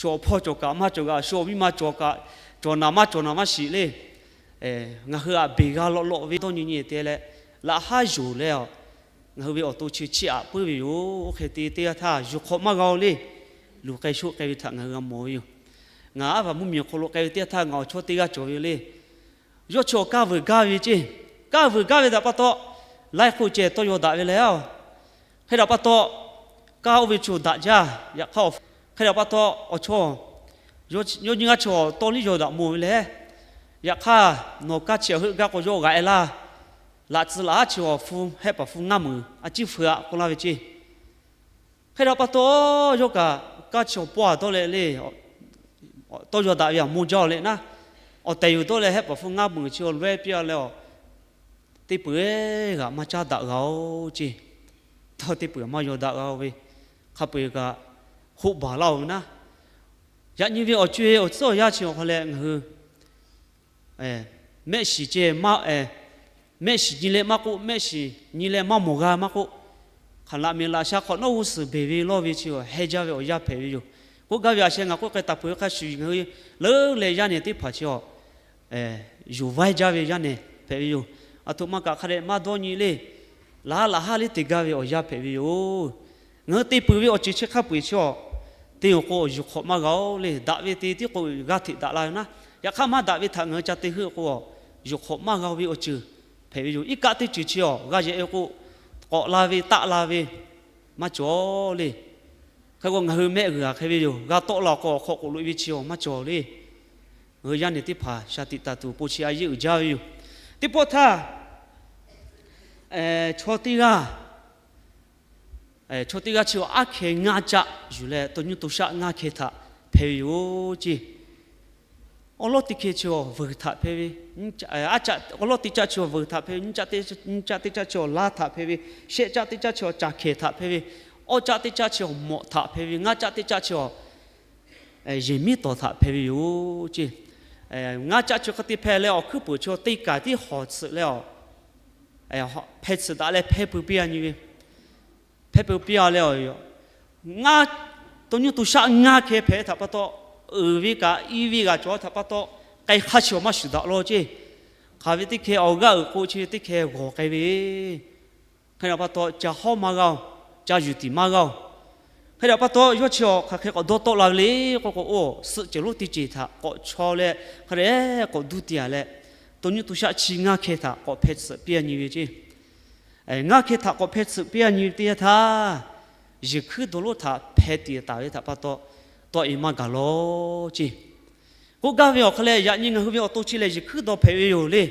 Awˬ hpawˇ cawˬ kaꞈ maˇ cawˬ g'a, shu awˬ miˇ ma cawˬ kaꞈ cawˬ naˍ maˇ cawˬ naˍ maˇ shiˍ le. Ngaˬ hui htaꞈ beˬ g'a lawꞈ lawꞈ ve dawˇ nyi nyi te leh, laꞈ haˉ yonˍ leh, ngaˬ hui ve awˬ to chi chiˇ aꞈ puiˉ ve yoˬ. Oˇ hk'e te teˇ g'aˇ htaˇ yuˬ hk'awꞈ maˇ g'a-o le. Luˬ k'ai shoˆ k'ai ve htaꞈ ngaˬ hui g'a mawˬ ve yoˬ. Ngaˬ aˉ vaˬ mvuhˇ miˬ awˬ hk'aw lo k'ai ve teˇ g'aˇ htaˇ ngaˬ awˬ chawˇ teˇ g'aˇ cawˬ ve yoˬ le. Yawˇ chi awˬ kaˇ vuiˬ gaˇ ve ceˇ. Kaˇ vuiˬ gaˇ ve htaꞈ pa taw, laiˉ hk'oˆ ceh tawˇ yaw daꞈ ve leh-oˬ. Hk'e htaꞈ pa taw, kaˇ oˇ ve chaw daꞈ jaˇ. Yaꞈ hk'aˇ, hk'e htaꞈ pa taw, awˬ chawˇ, yawˇ nyi g'aˇ chaw tawˇ liˇ yaw daꞈ mawˬ ve leh, yaꞈ hk'aˇ, nawˬ kaˇ chi heuˆ gaˇ k'o yawˇ g'aꞈ-e laˇ. Laꞈ tcuh laꞈ haˉ chi awˬ hpfuhˇ hehˆ paˍ hpfuhˇ ngaˇ meunˍ a ciˉ hpfuhˇ-a k'oˆ laˇ ve ceˇ. Hk'e htaꞈ pa taw, yawˇ kaꞈ kaˇ chi awˬ pawˇ-a dawˇ leh le, tawˇ yaw daꞈ ve aꞈ mawˬ jaˇ-oˬ leh naˉ, awˬ tehˬ yoˬ dawˇ leh hehˆ paˍ hpfuhˇ ngaˇ meunˍ chi awˬ lawehˇ piˇ-a leh-oˬ, teˇ peuˬ g'aꞈ maˇ caˉ daꞈ g'a-oˬ ceˇ. Tawˇ teˇ peuˬ maˇ yaw daꞈ g'a-oˬ ve, hk'a peu-eˬ kaꞈ hoˆ baˬ laˇ-oˬ ve naˉ, yaꞈ nyi ve awˬ co-e awˬ tcuhˉ awˬ yanˇ chi awˬ hk'aw leh ngaˬ hui mehˆ shiˍ ceh, mehˆ shiˍ nyi leh maˇ k'oˆ, mehˆ shiˍ nyi leh maˇ mawˬ g'a maˇ k'oˆ, hk'aˬ laꞈ mehˍ laꞈ sha hk'awꞈ nawˉ g'uˇ suhˍ beˬ ve lawˇ ve chi awˬ heh jaˇ ve awˬ yanˇ hpehꞈ ve yoˬ. K'oˆ gaˇ ve a sheh ngaˬ k'oˆ k'ai taˍ peuˬ hk'a shuˍ ngaˬ hui leuˉ leh yaˇ nehˬ teˇ hpaˍ chi awˬ yonˍ vaiˇ jaˇ ve yaˇ nehˬ hpehꞈ ve yoˬ. Aˬ htoꞈ ma kaꞈ hk'a dehꞈ maˇ dawˇ nyi le. Laꞈ haˉ laꞈ haˉ liˇ te gaˇ ve awˬ yanˇ hpehꞈ ve yoˬ. Ngaˬ hui te peuˬ ve awˬ ceuˬ chi hk'a peu-eˬ chi awˬ, te awˬ k'o awˬ yuˬ hk'awꞈ maˇ g'a-oˬ le. Daꞈ ve te tiˉ k'o g'a hteꞈ daꞈ la ve naˉ, yaꞈ hk'aˇ maˇ daꞈ ve htaꞈ ngaˬ hui ca te heuˆ k'o, yuˬ hk'awꞈ maˇ g'a ve awˬ ceuˬ hpehꞈ ve yoˬ. Iˉ kaˆ teˇ ceuˬ chi awˬ g'a yehˬ ve k'o, k'awꞈ la ve taˆ la ve maˇ cawˬ le. Hk'e k'o ngaˬ hui mehˆ g'uiˬ-a hk'e ve yoˬ. G'a tawˆ la k'o awˬ hk'aw k'oꞈ loꞈ-e ve chi awˬ maˇ cawˬ le. Ngaˬ hui yaˇ nehˬ teˇ hpaˍ shaˍ tiꞈ taˍ tuˬ awˬ pon chi a yeˇ uiˍ jaˇ ve yoˬ. Teˇ pawˆ htaˇ, chaw teˇ g'aˇ, chaw teˇ g'aˇ chi awˬ aˉ hkeh ngaˇ caˆ yuˬ leh to nuˇ to shaˆ ngaˇ hkeh htaꞈ hpehꞈ ve yoˬ ceˇ. Awˉ lawˉ teˇ hkeh chi awˬ vuiˬ htaꞈ hpehꞈ ve, awˉ lawˉ teˇ caˆ chi awˬ vuiˬ htaꞈ hpehꞈ ve, nyiˇ caˆ teˇ caˆ chi awˬ laˇ htaꞈ hpehꞈ ve, shehˆ caˆ teˇ caˆ chi awˬ caˬ hkehˍ htaꞈ hpehꞈ ve, awˇ caˆ teˇ caˆ chi awˬ mawꞈ htaꞈ hpehꞈ ve, ngaˇ caˆ teˇ caˆ chi awˬ yehˬ miˉ tawˍ htaꞈ hpehꞈ ve yoˬ ceˇ. Ngaˇ caˆ chi hk'e te hpehꞈ leh awˬ hkuiˉ peuˍ chi teˇ kaiˬ tiˉ hawˍ tsuhꞈ leh, hpeh tsuhꞈ daꞈ leh hpehˇ pui piˇ-a nyi ve, hpehˇ pui piˇ-a leh, ngaˇ, to nuˇ to shaˆ ngaˇ hkeh hpehꞈ htaꞈ pa taw, uiˍ ve kaꞈ i ve g'a cawˬ htaꞈ pa taw, k'ai hk'aˇ chi awˬ maˇ shuˍ daꞈ law ceˇ. Hk'aˬ ve teˇ hkeh awˬ g'aˇ uiˍ k'o chi ve teˇ hkeh g'awˬ k'ai ve, hk'e htaꞈ pa taw ca hawˉ maˇ g'a-oˬ, ca yuˬ tiˍ maˇ g'a-oˬ. Hk'e htaꞈ pa taw yawˇ chi awˬ hk'aˬ hk'e k'awꞈ dawˇ tawˆ la ve le k'oˆ k'o, oˇ suhˆ cehˬ lonˉ teˇ cehˬ htaꞈ k'awꞈ chaw leh hk'a dehꞈ k'awꞈ duˇ te-a leh, to nuˇ to shaˆ chi ngaˇ hkeh htaꞈ k'awꞈ hpeh tsuhꞈ piˇ-a nyi ve ceˇ. Ngaˇ hkeh htaꞈ k'awꞈ hpeh tsuhꞈ piˇ-a nyi ve teˇ yanˇ htaˇ, yeˬ hkuiˉ dawˇ lonˉ htaꞈ hpeh tiꞈ taˍ ve htaꞈ pa taw, tawˆ e maˇ gaˬ law ceˇ. K'oˆ gaˇ ve awˬ hk'aw leh yaꞈ nyi ngaˬ hui ve awˬ to chi lehˬ yeˬ hkuiˉ dawˇ hpehꞈ ve yoˬ le.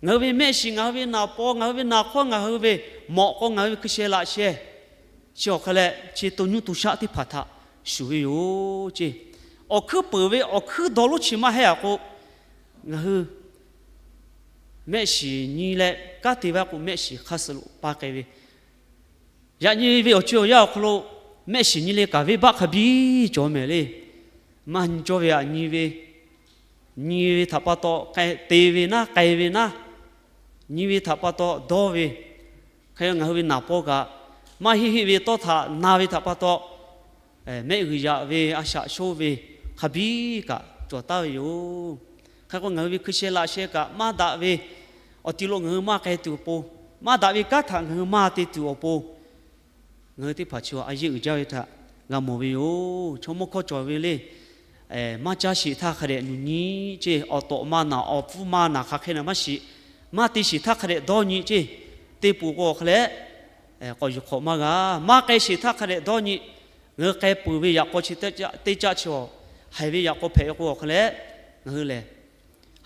Ngaˬ hui ve mehˆ shiˍ, ngaˬ hui ve naˍ paw, ngaˬ hui ve naˍ hk'awˇ, ngaˬ hui ve mawꞈ k'aw, ngaˬ hui ve hkui sheh laꞈ sheh chi awˬ hk'aw leh chi to nuˇ to shaˆ teˇ hpaˍ htaꞈ shuˍ ve yoˬ ceˇ. Awˬ hkuiˉ peuˍ ve awˬ hkuiˉ dawˇ lonˉ chi maˇ heˆ-a k'o, ngaˬ hui mehˆ shiˍ nyi leh kanˉ te ve k'o mehˆ shiˍ hk'aˇ suh lo paˇ k'ai ve, yaꞈ nyi ve awˬ co awˬ yaˇ awˬ hk'aw lo mehˆ shiˍ nyi leh kaꞈ venˇbaˆ hk'a biˇ cawˬ mehˍ le. Maˇ nyi cawˇ ve htaꞈ nyi ve, nyi ve htaꞈ pa taw te ve naˉ, k'ai ve naˉ, nyi ve htaꞈ pa taw dawˇ ve, hk'e ngaˬ hui ve naˍ paw kaꞈ maˇ heˆ heˆ ve tawˇ htaꞈ na ve htaꞈ pa taw, mehˆ g'uiˬ yaꞈ ve, a shaꞈ shoˉ ve hk'a biˇ kaꞈ cawˬ taˍ ve yoˬ. Hk'e k'o ngaˬ hui ve hkui sheh laꞈ sheh kaꞈ maˇ daꞈ ve, awˬ ti lo ngaˬ hui maˇ k'ai tuˬ awˬ pon, maˇ daꞈ ve kanˉ htaꞈ ngaˬ hui maˇ te tuˬ awˬ pon, ngaˬ hui teˇ hpaˍ chi a yeˇ uiˍ jaˇ ve htaꞈ g'a mawˬ ve yoˬ. Chaw mawˇ hkawˇ cawˬ ve le. Maˇ caˇ sheˍ htaˇ hk'a dehꞈ nuˬ nyi ceˇ. Awˬ tawꞈ maˇ naˬ, awˬ pfuhˇ maˇ naˬ, hk'aˬ hk'e naˬ maˇ shiˍ. Maˇ te sheˍ htaˇ hk'a dehꞈ dawˇ nyi ceˇ. Te peuˬ k'o hk'a leh k'awꞈ yuˬ hk'awꞈ maˇ g'a. Maˇ k'ai sheˍ htaˇ hk'a dehꞈ dawˇ nyi. Ngaˬ hui k'ai peuˬ ve yaꞈ k'aw chi teˇ caˆ chi awˬ, haiˬ ve yaꞈ k'aw hpehꞈ ve k'o hk'a leh, ngaˬ hui lehˬ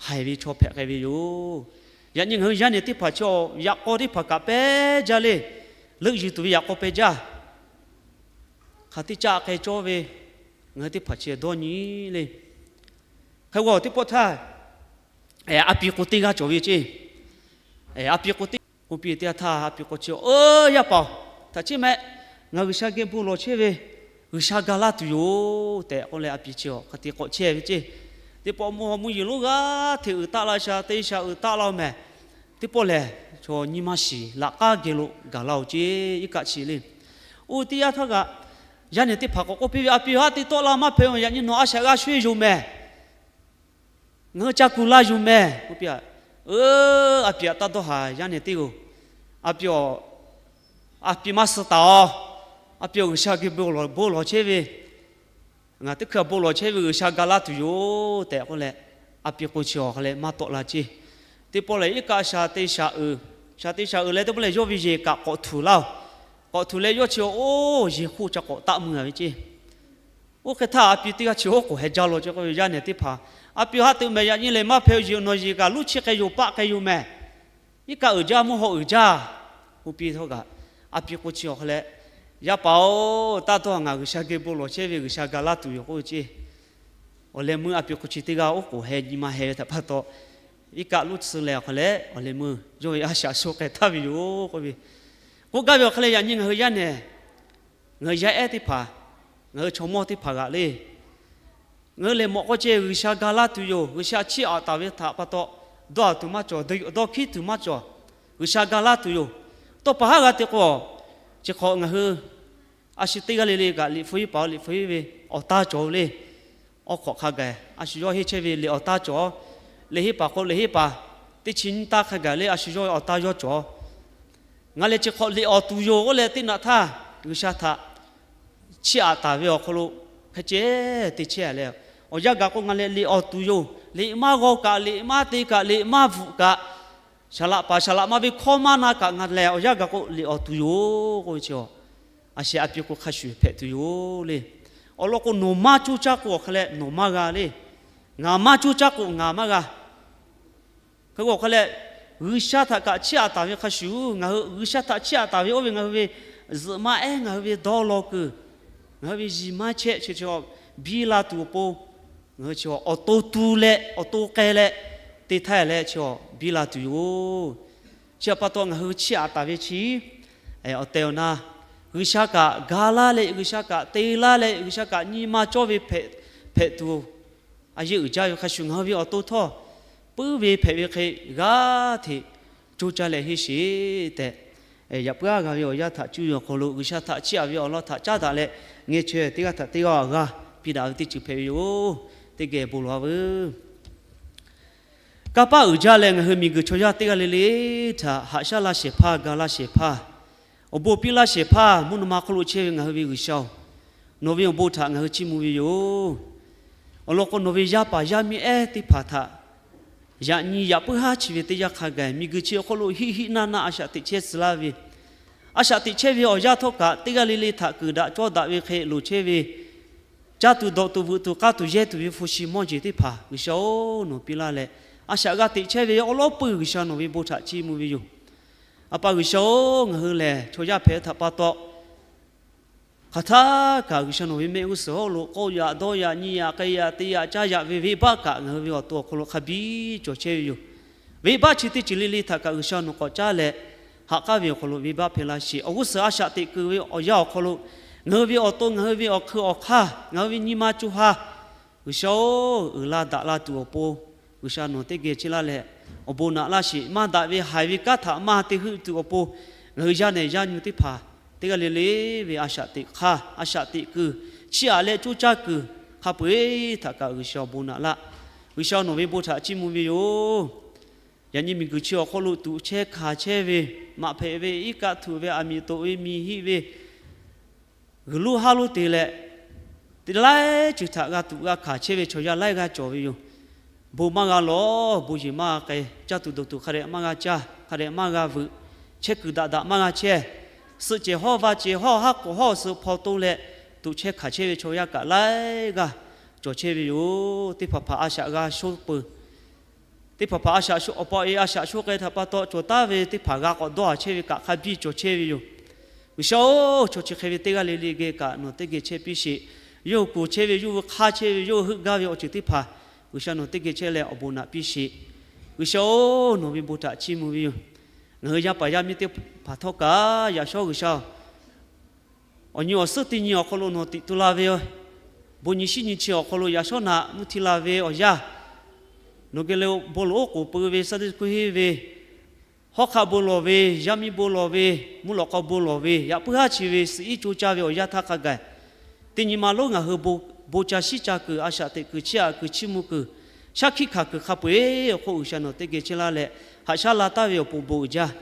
haiˬ ve chaw hpehꞈ k'ai ve yoˬ. Yaꞈ nyi ngaˬ hui yaˇ nehˬ teˇ hpaˍ chi awˬ yaꞈ k'aw teˇ hpaˍ kaꞈ pehˇ jaˇ le. Leuˆ yuˬ tuˬ ve yaꞈ k'aw pehˇ jaˇ. Hk'aˬ teˇ caˆ k'ai cawˇ ve, ngaˬ hui teˇ hpaˍ chi dawˇ nyi le. Hk'e k'o teˇ pawˆ htaˇ, a pi k'o teˇ g'aˇ cawˬ ve ceˇ. A pi k'o teˇ, k'oˆ piˇ teˇ g'aˇ htaˇ a pi k'o chi, Oˬ, yaˇ paˍ-oˬ, htaꞈ cheˇ mehˆ. Ngaˬ G'uiˬsha geh bon lawˬ chehˇ ve, G'uiˬsha ga laˇ tuˬ yoˬ tehꞈ k'oˆ leh a pi chi hk'aˬ hk'e te k'awꞈ chehˇ ve ceˇ. Teˇ pawˆ mvuhˇ haw mvuhˇ yeˬ lonˉ g'aˇ hteꞈ uiˍ taˆ la sha, teˇ sha uiˍ taˆ la-o mehˍ. Teˇ pawˆ lehˬ, chaw nyi ma shiˍ laꞈ k'aˉ geh lo gaˬ la-oˬ ceˇ. Iˉ kaˆ chi le. Oˇ teˇ yanˇ htaˇ kaꞈ Yaˇ nehˬ teˇ hpaˍ k'awꞈ k'oˆ piˇ ve, A pi haˉ teˇ tawˆ la maˇ hpehꞈ-oˬ, yaꞈ nyi nawˬ a shaꞈ g'a shoe yoˬ mehˍ. Ngaˬ hui ca kuˬ laˇ yoˬ mehˍ k'oˆ piˇ. A pi-aꞈ, taˇ dawˇ haˍ, yaˇ nehˬ teˇ g'aˇ-oˬ, a pi-aꞈ, a pi maˇ suh taˍ-oˬ. A pi-aꞈ, G'uiˬsha geh bon lawˬ chehˇ ve, ngaˬ teˇ hkui bon lawˬ chehˇ ve G'uiˬsha ga laˇ tuˬ yoˬ tehꞈ k'oˆ leh, a pi k'o chi awˬ hk'aw leh maˇ tawˆ la ceˇ. Teˇ pawˆ lehˬ, iˉ kaˆ sha te shaꞈ uiˍ, sha te shaꞈ uiˍ leh teˇ pawˆ lehˬ, yawˇ ve yehˬ kaꞈ k'awꞈ htuꞈ laˇ-oˬ. K'awꞈ htuꞈ leh yawˇ chi, oˇ yehˬ hk'oˆ ca k'awꞈ taˆ mui-a ve ceˇ. Oˇ hk'e htaˇ, a pi teˇ g'aˇ chi oˉ k'oˍ heh jaˇ law ceˇ k'oˆ ve, Yaˇ nehˬ teˇ hpaˍ, a pi haˉ te mehˍ, yaꞈ nyi lehˬ maˇ hpehꞈ-oˬ, yehˬ nawˬ yehˬ kaꞈ luˉ chiˇ k'ai yoˬ, paˆ k'ai yoˬ mehˍ. Iˉ kaˆ uiˍ jaˇ, mvuhˇ haw uiˍ jaˇ k'oˆ piˇ htawˇ kaꞈ, a pi k'o chi awˬ hk'aw leh, Yaˇ paˍ-oˬ, taˇ dawˇ, ngaˬ G'uiˬsha geh bon lawˬ chehˇ ve G'uiˬsha ga laˇ tuˬ yoˬ k'oˆ ve ceˇ. Awˬ leh meuˇ a pi k'o chi teˇ g'aˇ oˉ k'oˍ heh nyi ma heh ve htaꞈ pa taw, iˉ kaˆ luˉ tsuhˇ leh awˬ hk'aw leh awˬ leh meuˇ yawˇ ve a shaꞈ sho k'ai taˍ ve yoˬ k'oˆ ve. K'oˆ gaˇ ve awˬ hk'aw leh, yaꞈ nyi ngaˬ hui yaˇ nehˬ, ngaˬ hui yaˇ ehˉ teˇ hpaˍ, ngaˬ hui chaw mawˇ teˇ hpaˍ g'aꞈ le. Ngaˬ hui lehˬ mawꞈ k'aw ceh G'uiˬsha ga laˇ tuˬ yoˬ. G'uiˬsha chiˇ aꞈ taˍ ve htaꞈ pa taw, dawˇ haˍ tuˬ maˇ cawˬ, dawˇ hkiˉ tuˬ maˇ cawˬ. G'uiˬsha ga laˇ tuˬ yoˬ. Tawˇ pa haˉ g'a te k'o, chi hk'awꞈ ngaˬ hui a shu teˇ g'aˇ le le kaꞈ, liꞈ hpu hiˉ paˍ-oˬ, liꞈ hpu hiˉ ve awˬ taˇ cawˬ ve le. Awˬ hk'awꞈ hk'a gaˬ a shu yawˇ henˇ chehˇ ve liꞈ awˬ taˇ cawˬ. Liꞈ henˇ paˍ k'o liꞈ henˇ paˍ, teˇ chi nyiˇ taˇ hk'a gaˬ le a shu yawˇ ve awˬ taˇ yawˇ cawˬ. Ngaˬ lehˬ chi hk'awꞈ liꞈ awˬ tuˬ yoˬ k'oˆ leh teˇ naꞈ htaˇ, G'uiˬsha htaꞈ chiˇ aꞈ taˍ ve awˬ hk'aw lo hk'e ceh te chehˇ leh, awˬ yanˇ gaˬ k'o ngaˬ lehˬ liꞈ awˬ tuˬ yoˬ. Liꞈ maˇ g'aw kaꞈ, liꞈ maˇ te kaꞈ, liꞈ maˇ bvuhꞈ kaꞈ, saˍ laꞈ paˍ saˍ laꞈ ma ve hkawˇ maˇ na kaꞈ ngaˬ lehˬ awˬ yanˇ gaˬ k'o liꞈ awˬ tuˬ yoˬ k'oˆ ve chi, a sheh a pi k'o hk'a shuˍ hpehꞈ tuˬ yoˬ le. Awˬ lawn k'o, nawˬ maˇ coˇ caˇ k'o awˬ hk'aw leh nawˬ maˇ g'a le. Ngaˬ maˇ coˇ caˇ k'o ngaˬ maˇ g'a. Hk'e k'o awˬ hk'aw leh, G'uiˬsha htaꞈ kaꞈ chiˇ aꞈ taˍ ve hk'a shuˍ, ngaˬ hui G'uiˬsha htaꞈ chiˇ aꞈ taˍ ve oˇ ve ngaˬ hui ve zuhꞈ ma ehˉ, ngaˬ hui ve dawˇ law kuiˬ, ngaˬ hui ve yiˬ maˇ chehˇ chi, biˇ la tuˬ awˬ pon, ngaˬ hui chi awˬ to tu leh awˬ to k'ai leh te htaˇ leh chi biˇ la tuˬ yoˬ. Chi htaꞈ pa taw ngaˬ hui chiˇ aꞈ taˍ ve chi awˬ tehˬ awˬ na, G'uiˬsha kaꞈ ga laˇ leh, G'uiˬsha kaꞈ te laˇ leh, G'uiˬsha kaꞈ nyi ma cawˇ ve hpehꞈ tuˬ, a yeˇ uiˍ jaˇ ve hk'a shuˍ ngaˬ hui ve awˬ to htawˇ, puiˉ ve hpehꞈ ve hk'e g'aˇ hteꞈ coˇ caˇ leh henˇ sheˍ tehꞈ, yaꞈ puiˉ aˉ g'a ve awˬ yanˇ htaꞈ cuˇ ve awˬ hk'aw lo G'uiˬsha htaꞈ chiˇ aꞈ ve awˬ lawn htaꞈ caˉ daꞈ leh, ngeh chaweh teˇ g'aˇ htaꞈ teˇ g'aˇ awˬ g'aˇ piˇ daꞈ ve teˇ ceuˬ hpehꞈ ve yoˬ. Teˇ geh bon lawˬ-a veuˬ. Kanˇ paˆ uiˍ jaˇ leh ngaˬ hui miˬguiˬ chaw yaˇ teˇ g'aˇ le le htaꞈ haꞈ shaˉ laˇ shehˍ hpaˇ, ga laˇ shehˍ hpaˇ, awˬ bon piˇ laˇ shehˍ hpaˇ, mvuhˇ naw ma hk'oˆ lo chehˇ ve ngaˬ hui ve G'uiˬsha-oˬ, nawˬ ve awˬ bon htaꞈ ngaˬ hui chiˇ mvuh ve yoˬ. Awˬ lawn k'o, nawˬ ve yaˇ paˍ yaˇ miˇ ehˉ teˇ hpaˍ htaꞈ yaꞈ nyi yaꞈ puiˉ haˉ chi ve teˇ yanˇ hk'a gaˬ miˬguiˬ chi awˬ hk'oˆ lo hiˆ hiˆ naˇ naˇ a shaꞈ teꞈ chehˇ tcuh laˇ ve, a shaꞈ teꞈ chehˇ ve awˬ yanˇ htawˇ kaꞈ teˇ g'aˇ le le htaꞈ kuiˬ daꞈ cawˇ daꞈ ve hk'e loˍ chehˇ ve, caˇ tuˬ dawꞈ tuˬ veuꞈ tuˬ k'aˇ tuˬ yehˇ tuˬ ve hpu shi mawˇ jeˬ teˇ hpaˍ G'uiˬsha-oˬ, nawˬ piˇ laˇ leh, a shaꞈ g'a teꞈ chehˇ ve awˉ lawˉ peuˬ G'uiˬsha nawˬ ve bon htaꞈ chiˇ mvuh ve yoˬ. A pa G'uiˬsha-oˬ, ngaˬ hui lehˬ chaw yaˇ hpehꞈ ve htaꞈ pa taw, hk'aˬ htaˇ kaꞈ G'uiˬsha nawˬ ve mehˆ g'uˇ suhˍ hawˉ lo k'oˆ yaꞈ dawˇ yaꞈ nyi yaꞈ k'ai yaꞈ te yaꞈ caˇ yaꞈ ve venˇbaˆ kaꞈ ngaˬ hui ve awˬ to awˬ hk'aw lo hk'a biˇ cawˬ chehˇ ve yoˬ. Venˇbaˆ chi teˇ ceuˬ le le htaꞈ kaꞈ G'uiˬsha nawˬ k'awꞈ caˉ leh, haꞈ k'aˉ ve awˬ hk'aw lo venˇbaˆ hpehˇ laˇ sheˍ. Awˬ g'uˇ suhˍ a shaꞈ teꞈ kuiˬ ve awˬ yanˇ awˬ hk'aw lo ngaˬ hui ve awˬ to, ngaˬ hui ve awˬ hkui awˬ hk'aˇ, ngaˬ hui ve nyi ma co ha, G'uiˬsha-oˬ, uiˍ la daꞈ la tuˬ awˬ pon G'uiˬsha nawˬ teˇ geh chehˇ laˇ leh, awˬ bon naꞈ laˇ sheˍ. Maˇ daꞈ ve haiˬ ve kanˉ htaꞈ maˇ te heuˆ tuˬ awˬ pon, ngaˬ hui yaˇ nehˬ yaˇ nyi teˇ hpaˍ teˇ g'aˇ le le ve a shaꞈ teꞈ hk'aˇ, a shaꞈ teꞈ kuiˬ, chiˇ aꞈ leh coˇ caˇ kuiˬ hk'a peu-eˬ htaꞈ kaꞈ G'uiˬsha awˬ bon naꞈ laˇ. G'uiˬsha nawˬ ve bon htaꞈ chiˇ mvuh ve yoˬ. Yaꞈ nyi miˬguiˬ chi awˬ hk'aw lo tuꞈ chehˇ hkanˍ chehˇ ve, maꞈ hpehꞈ ve, iˉ kaˆ htuꞈ ve, aˬ miˍ toꞈ ve, miˬ hiˆ ve, g'uiˬ luˇ haˉ lonˉ te leh, teˇ laiˉ ceuˬ htaꞈ g'a tuꞈ g'a hkanˍ chehˇ ve chaw yaˇ laiˉ g'aˇ cawˬ ve yoˬ. Bon maˇ g'a lawˬ, bon yeˬ maˇ g'a k'ai, caˇ tuˬ dawˬ tuˬ hk'a dehꞈ maˇ g'a caˇ, hk'a dehꞈ maˇ g'a veuꞈ, chehˇ kuiˬ daꞈ daꞈ maˇ g'a chehˇ, suhˆ cehˬ hawˉ va cehˬ hawˉ haˉ k'oˍ hawˉ suh hpaw toˇ leh tuꞈ chehˇ hkanˍ chehˇ ve chaw yaˇ kaꞈ laiˉ g'aˇ cawˬ chehˇ ve yoˬ. Teˇ hpaˍ hpaˍ a shaꞈ g'a shoˉ peuˬ. Teˇ hpaˍ hpaˍ a shaꞈ shoˉ, awˬ pa awˬ e a shaꞈ shoˉ k'ai htaꞈ pa taw, cawˬ taˍ ve teˇ hpaˍ g'a k'awꞈ dawˇ haˍ chehˇ ve kaꞈ hk'a biˇ cawˬ chehˇ ve yoˬ. G'uiˬsha-oˬ, chaw chi hk'e ve teˇ g'aˇ le le geh kaꞈ nawˬ teˇ geh chehˇ piˇ sheˍ. Yawˇ hui kuˬ chehˇ ve, yawˇ hui hk'aˇ chehˇ ve, yawˇ hui heuˆ gaˇ ve awˬ ceuˬ teˇ hpaˍ G'uiˬsha nawˬ teˇ geh chehˇ leh awˬ bon naꞈ piˇ sheˍ. G'uiˬsha-oˬ, nawˬ ve bon htaꞈ chiˇ mvuh ve yoˬ. Ngaˬ hui yaˇ paˍ yaˇ miˇ teˇ hpaˍ htawˇ kaꞈ yaꞈ shawˉ G'uiˬsha-oˬ, awˬ nyi awˬ suhˉ teˇ nyi awˬ hk'aw lo nawˬ tiꞈ tu la ve, bon nyi shiˉ nyi chi awˬ hk'aw lo yaꞈ shawˉ naꞈ mvuhˇ hti la ve awˬ yanˇ, nawˬ geh le bon lawˬ oˉ k'oˍ pui ve, Sunday school henˇ ve, hawˉ hk'aˆ bon lawˬ ve, yaˇ miˇ bon lawˬ ve, mvuhˇ lawꞈ k'aw bon lawˬ ve, yaꞈ puiˉ haˉ chi ve suhˍ iˉ coˇ caˇ ve awˬ yanˇ htaˇ hk'a gaˬ, Teˇ nyi ma lonˉ ngaˬ hui bon ca shiˉ ca kuiˬ, a shaꞈ teꞈ kuiˬ, chiˇ aꞈ kuiˬ, chiˇ mvuh kuiˬ, shaˉ hkiˆ hkanˍ kuiˬ hk'a peu-eˬ awˬ hk'oˆ G'uiˬsha nawˬ teˇ geh chehˇ laˇ leh, haꞈ shaˉ la taˍ ve awˬ pon bon uiˍ jaˇ.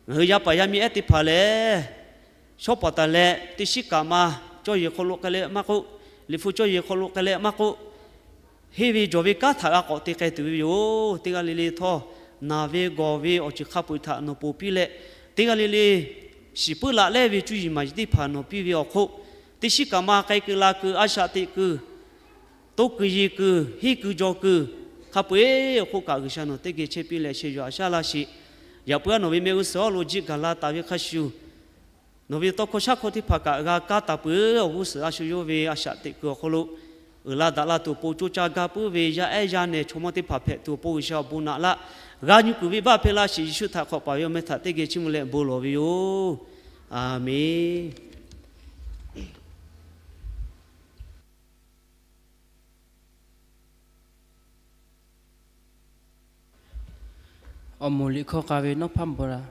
Ngaˬ hui yaˇ paˍ yaˇ miˇ ehˉ teˇ hpaˍ lehˬ, shawˉ paˍ taˍ leh teˇ shiˉ kaꞈ ma cawˇ yehˬ hk'aw lo k'ai leh maˇ k'oˆ, liꞈ hpu cawˇ yehˬ hk'aw lo k'ai leh maˇ k'oˆ, henˇ ve jawˬ ve kanˉ htaꞈ g'a k'awꞈ te k'ai tuˬ ve yoˬ. Teˇ g'aˇ le le htawˇ, naˬ ve gawˬ ve awˬ ceuˬ hk'a peu-eˬ htaꞈ nawˬ ponˬ piˇ leh, teˇ g'aˇ le le shiˍ puiˉ laꞈ lehˉ ve cuˇ yiˍ maˍ yiˍ teˇ hpaˍ nawˬ piˇ ve awˬ hk'oˆ, teˇ shiˉ kaꞈ ma k'ai kuiˬ la kuiˬ, a shaꞈ teꞈ kuiˬ, toˇ kuiˬ yeˬ kuiˬ, henˇ kuiˬ jawˬ kuiˬ hk'a peu-eˬ awˬ hk'oˆ kaꞈ G'uiˬsha nawˬ teˇ geh chehˇ piˇ leh sheh yuˬ haꞈ shaˉ laˇ sheˍ. Yaꞈ puiˉ aˉ nawˬ ve mehˆ g'uˇ suhˍ awˬ lo jiˆ gaˬ la taˍ ve hk'a shuˍ, nawˬ ve tawˇ hkawˇ shaˉ hkawˇ teˇ hpaˍ kaꞈ g'a kaˇ taˍ peuˬ. Awˬ g'uˇ suhˍ a shu yawˇ ve a shaꞈ teꞈ kuiˬ awˬ hk'aw lo uiˍ la daꞈ la tuˬ awˬ pon coˇ caˇ gaˇ puiˉ ve yaˇ ehˉ yaˇ nehˬ chaw mawˇ teˇ hpaˍ hpehꞈ tuˬ awˬ pon G'uiˬsha awˬ bon naꞈ laˇ. G'a nyi kuiˬ ve baˆ hpehˇ laˇ sheˍ. Yeˍsuˆ htaꞈ hk'awꞈ paˍ ve awˬ meh htaꞈ teˇ geh chiˇ mvuh leh bon lawˬ ve yoˬ. Aˍmenˍ. Awˬ moˍ liꞈ hkawˇ k'a ve nawˉ hpaˇ bon la.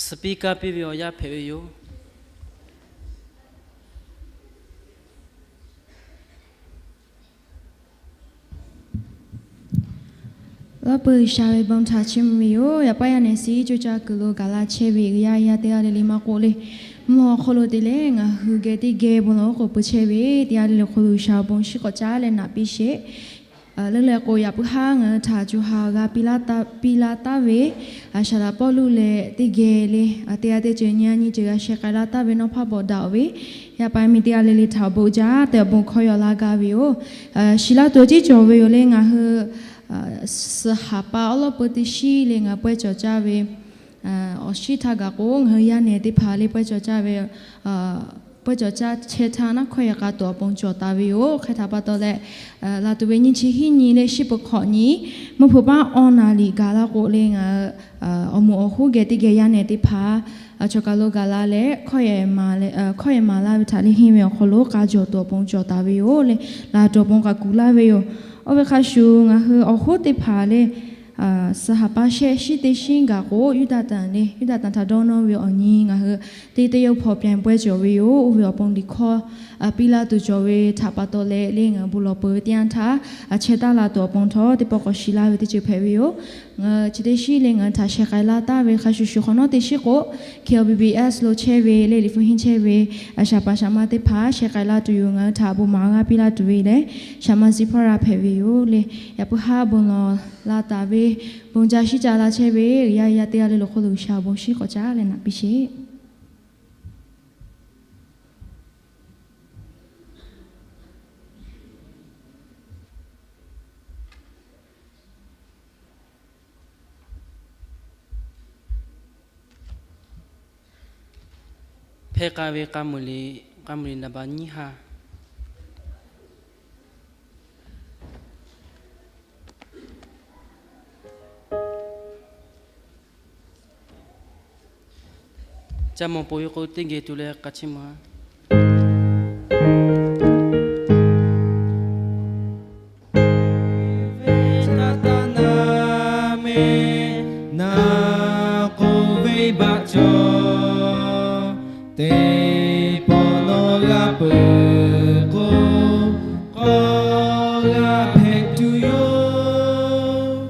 speaker piˇ ve awˬ yanˇ hpehꞈ ve yoˬ. Awˬ lawn peuˬ G'uiˬsha ve bon htaꞈ chiˇ mvuh ve yoˬ. Yaꞈ paˇ yaˇ nehˬ siˉ coˇ caˇ kuiˬ lo gaˬ la chehˇ ve g'uiˬ yaˇ yaˇ teˇ g'aˇ le le maˇ k'oˆ le, mvuhˇ awˬ hk'aw lo te leh ngaˬ hui geh teˇ geh bon lawˬ oˉ k'oˍ pui chehˇ ve teˇ g'aˇ le le hk'aw lo G'uiˬsha awˬ bon shinˉ k'awꞈ caˉ leh naꞈ piˇ sheˍ. Leuˉ leh k'o, yaꞈ puiˉ haˉ ngaˬ hui htaꞈ co ha g'a piˇ laˇ taˍ ve, a, saˍ laꞈ Pawˇluꞈ leh teˇ geh le, a, teˇ g'aˇ teˇ ceuˬ nyi a nyi ceuˬ g'a sheh k'ai laˇ taˍ ve nawˇ hpaˇ bawꞈ daꞈ ve, yaˇ paˍ miˇ teˇ g'aˇ le le htaꞈ awˬ bon jaˇ tehꞈ awˬ bon hkawˇ yaw laˇ gaˇ ve yoˬ. Shiˍ laˇ tuˬ tiˉ cawˬ ve yoˬ le, ngaˬ hui suh haˍ pa awˉ lawˉ peu teˇ shiˉ le ngaˬ hui pawehˇ cawˬ caˇ ve awˬ shinˉ htaˇ gaˬ k'o, ngaˬ hui yaˇ nehˬ teˇ hpaˍ le pawehˇ cawˬ caˇ ve, pawehˇ cawˬ caˇ chehˇ htaˇ naˉ hkawˇ yehˬ k'a tuˬ awˬ pon cawˬ taˍ ve yoˬ. Hk'e htaꞈ pa taw leh, laˬ tuˬ ve nyiˇ chi hiˉ nyi leh shiˉ peuˬ hk'awꞈ nyi, mvuhˇ hpu paˉ awˇ naˍ liꞈ gaˬ laˇ k'o le ngaˬ hui awˬ moˍ awˬ hoˉ geh teˇ geh yaˇ nehˬ teˇ hpaˍ chaw kaˬ lo gaˬ la leh, hkawˇ yehˬ maˍ laˇ ve htaꞈ le henˇ ve awˬ hk'aw lo k'a jawˬ tuˬ awˬ pon cawˬ taˍ ve yoˬ le, laˬ tuˬ awˬ pon k'a kuˬ laˇ ve yoˬ. Oˇ ve hk'a shuˍ, ngaˬ hui awˬ hoˉ teˇ hpaˍ le suh haˍ pa shehˆ shiˉ teˇ shiˉ gaˬ k'o, Yuˇdaꞈ tanˍ le, Yuˇdaꞈ tanˍ htaꞈ dawˇ nawˇ ve awˬ nyi ngaˬ hui teˇ teˇ yawˇ hpaw pyanˍ pawehˇ cawˬ ve yoˬ. Oˇ ve awˬ pon liꞈ hkawˇ piˇ laˇ tuˬ cawˬ ve htaꞈ pa taw leh le, ngaˬ hui bon lawˬ peuˬ ve teˇ yanˇ htaˇ, a, chehˇ taˍ la tuˬ awˬ pon htawˇ teˇ pawˆ k'awꞈ shiˍ laˇ ve teˇ ceuˬ hpehꞈ ve yoˬ. Ngaˬ hui chi teˇ shiˉ le ngaˬ hui htaꞈ sheh k'ai laˇ taˍ ve hk'a shuˍ shuˍ hk'awꞈ nawˉ teˇ shiˉ k'o, K O B B S lo chehˇ ve le liꞈ hpu henˇ chehˇ ve a shaˍ pa shaˍ ma teˇ hpaˍ sheh k'ai laˇ tuˬ yoˬ. Ngaˬ hui htaꞈ bon maˍ g'a piˇ laˇ tuˬ ve lehˬ, shaˍ ma Ziˇhpawˇraˍ hpehꞈ ve yoˬ le. Yaꞈ puiˉ haˉ bon lawˬ la taˍ ve, bon jaˇ shiˉ ca la chehˇ ve g'uiˬ yaˇ yaˇ teˇ g'aˇ le le hk'oˆ lo G'uiˬsha awˬ bon shinˉ k'awꞈ caˉ leh naꞈ piˇ sheˍ. Hpehˇ k'a ve k'a muiˬ liꞈ, k'a muiˬ liꞈ naˍ baꞈ nyiˇ ha. Ca mawˬ poˬ ve k'o, teˇ geh tuˬ leh k'a chiˇ mvuh-a. Ve htaˇ taˇ na meh, na k'oˆ ve baꞈ cawˬ, teˇ pawˆ nawˬ g'a peuˬ k'o, k'awꞈ g'a hpehꞈ tuˬ yoˬ.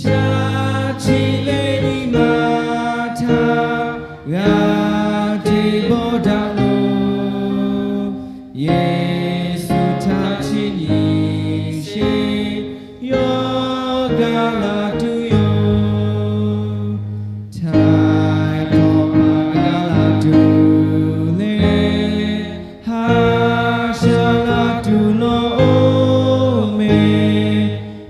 Chaˇ chi leh nyi ma htaꞈ g'a te bawˆ daꞈ loˬ. Yeˍsuˆ htaꞈ chiˇ nyi sheˍ, yawˇ gaˬ la tuˬ yoˬ. Htaiˍ hk'awꞈ paˍ gaˬ la tuˬ leh, haꞈ shaˉ la tuˬ lawˬ oˬ meh,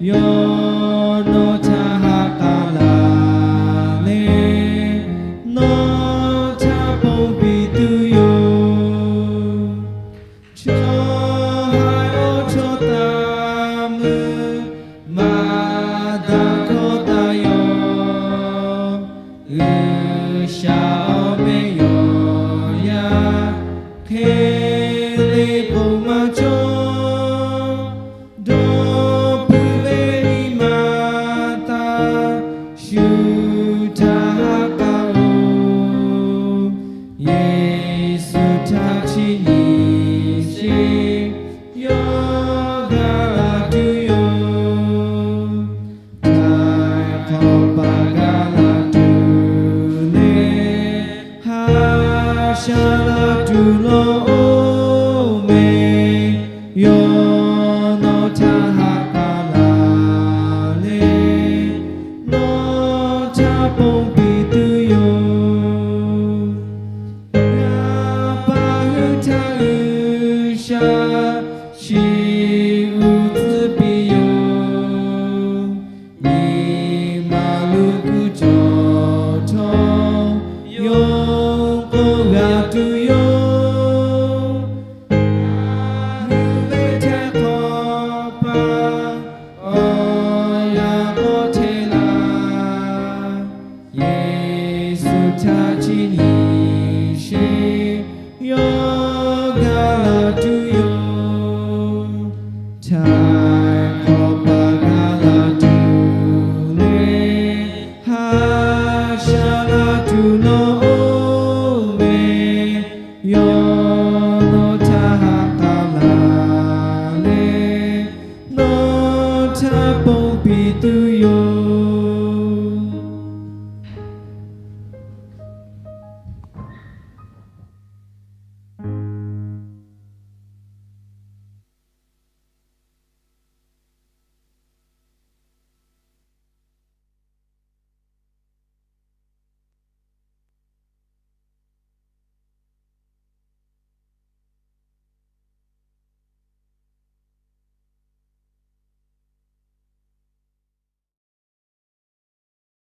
yawˇ nawˬ htaꞈ haꞈ k'aˉ laˬ leh, nawˬ htaꞈ ponˬ piˇ tuˬ yoˬ. Chaw haiˬ awˬ chawˇ taˇ mui, maˇ daꞈ hkawˇ taˇ yaw. G'uiˬsha awˬ meh yawˬ yaˇ hk'e le k'oˍ maˇ cawˇ. Dawˇ puiˉ ve nyi ma taˇ shu htaꞈ haꞈ k'aˉ oˬ. Yeˍsuˆ htaꞈ chiˇ nyi sheˍ, yawˇ gaˬ la tuˬ yoˬ. Htaiˍ hk'awꞈ paˍ gaˬ la tuˬ leh, haꞈ shaˉ la tuˬ lawˬ oˬ meh, yawˇ nawˬ htaꞈ haꞈ k'aˉ laˬ leh, nawˬ htaꞈ ponˬ piˇ tuˬ yoˬ. Yaˇ paˍ hui htaꞈ G'uiˬsha